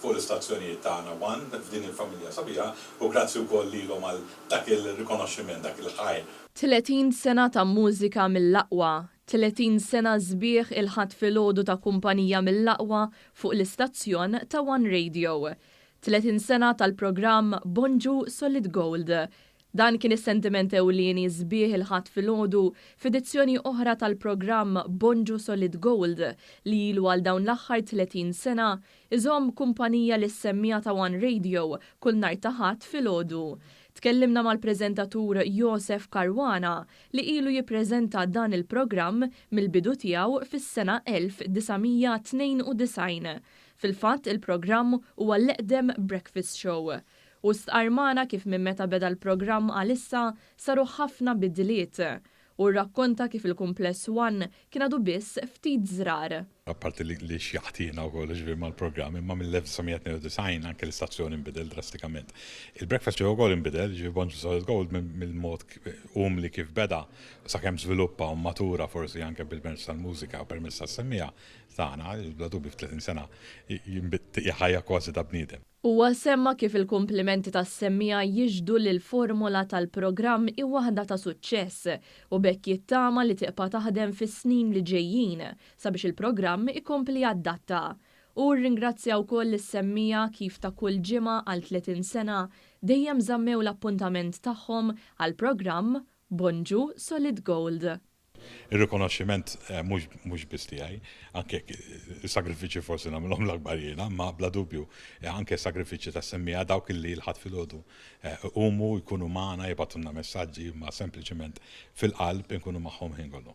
Fuq l-istazzjonijiet tagħna One f'din il-familja sabiħa u grazzi wkoll lilhom għal dak il-rikonoxximent, dak il-ħajr. 30 sena ta' mużika mill-aqwa, 30 sena sbieħ il-Ħadd filgħodu ta' kumpanija mill-aqwa fuq l-istazzjon ta' One Radio. 30 sena tal-programm Bonġu Solid Gold. Dan kien is-sentiment ewlieni sbieħ il-Ħadd filgħodu f'edizzjoni oħra tal-programm Bonġu Solid Gold li ilu għal dawn l-aħħar 30 sena iżomm kumpanija lis-semmiegħa ta' One Radio kull nhar ta' Ħadd filgħodu. Tkellimna mal-preżentatur Josef Caruana li ilu jippreżenta dan il-programm mill-bidu tiegħu fis-sena 1992. Fil-fatt il-programm huwa l-eqdem breakfast show. Hu stqarr magħna kif minn meta beda l-programm għal issa saru ħafna bidliet. Hu rrakkonta kif il-Kumpless One kien għadu biss ftit żrar. Apparti li xjaħt jiena wkoll ġifieri mal-programm, imma mill-1992 anke l-istazzjon inbidel drastikament. Il-breakfast show ukoll inbidel, ġifieri Bonġu Solid Gold mill-mod umli kif beda sakemm żviluppa u matura forsi anke bil-permezz tal-mużika u permezz tas-semmiegħa tagħna, bla dubju f'30 sena ħajja kważi ta' bniedem. Huwa semma kif il-kumplimenti tas-semmiegħa jixhdu li l-formula tal-programm hi waħda ta' suċċess u b'hekk jittama li tibqa' taħdem fis-snin li ġejjin sabiex il-programm ikompli jadatta. U rringrazzja wkoll lis-semmiegħa kif ta' kull ġimgħa għal 30 sena dejjem żammew l-appuntament tagħhom għall-programm Bonġu Solid Gold. Ir-rikonoxximent mhux biss tiegħi, anke sagrifiċċji forsi nagħmilhom l-akbar jiena, ma bla dubju anke sagrifiċċji tas-semmiegħa dawk li l-Ħadd filgħodu iqumu jkunu magħna jibagħtulna messaġġi ma sempliċement fil-qalb inkunu magħhom ħin kollu.